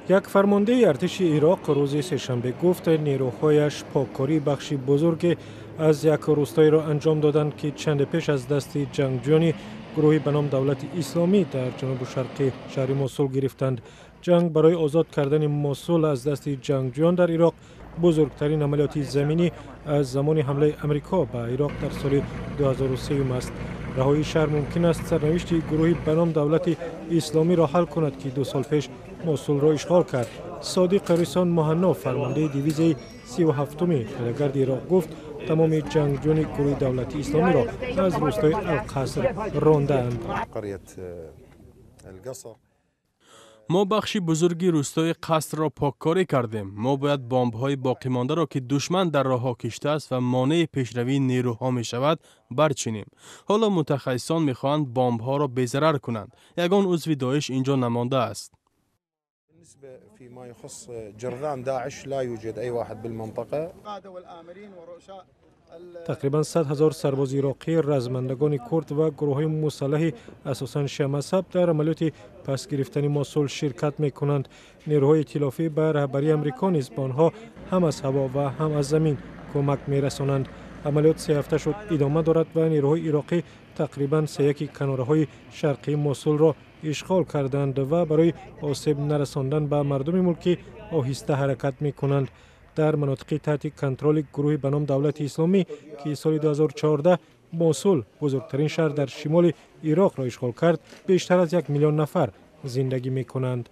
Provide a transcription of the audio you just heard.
Як фармондеҳи артиши Ироқ рӯзи сешанбе гуфт, нерӯҳояш поккории бахши бузурге аз як рӯстоеро анҷом доданд, ки чанде пеш аз дасти ҷангҷӯёни гурӯҳи ба ном Давлати Исломӣ дар ҷанубу шарқи шаҳри Мосул гирифтанд. Ҷанг барои озод кардани Мосул аз дасти ҷангҷӯён дар Ироқ бузургтарин амалиёти заминӣ аз замони ҳамлаи Амрико ба Ироқ дар соли 2003 аст. Раҳоии шаҳр мумкин аст сарнавишти гурӯҳи ба ном Давлати Исломиро ҳал кунад, ки 2 сол пеш Мосулро ишғол кард. Содиқ Рисон Муҳанно, фармондеҳи дивизияи 37-уми пиёдагарди Ироқ, гуфт, тамоми ҷангҷӯёни гурӯҳи Давлати Исломиро аз рӯстои Алқаср рондаанд. Мо бахши бузурги рӯстои Қасрро поккорӣ кардем. Мо бояд бомбҳои боқимондаро, ки душман дар роҳҳо киштааст ва монеи пешравии нерӯҳо мешавад, барчинем. Ҳоло мутахассисон мехоҳанд бомбҳоро безарар кунанд. Ягон узви Доиш ин ҷо намондааст. فيما يخص جرذان داعش لا يوجد أي واحد بالمنطقة. Тақрибан 100 000 сарбози ироқӣ, размандагони курд ва гурӯҳҳои мусаллаҳи асосан шиамазҳаб дар амалиёти пас гирифтани Мосул ширкат мекунанд. Нерӯҳои иттилофӣ ба раҳбарии Амрико низ ба онҳо ҳам аз ҳаво ва ҳам аз замин кӯмак мерасонанд. Амалиёт 3 ҳафта шуд идома дорад ва нерӯҳои ироқӣ тақрибан сеяки канораҳои шарқии Мосулро ишғол карданд ва барои осеб нарасондан ба мардуми мулкӣ оҳиста ҳаракат мекунанд. Дар манотиқи таҳти контроли гурӯҳи ба ном Давлати Исломӣ, ки соли 2014 Мосул, бузургтарин шаҳр дар шимоли Ироқро ишғол кард, бештар аз 1 миллион нафар зиндагӣ мекунанд.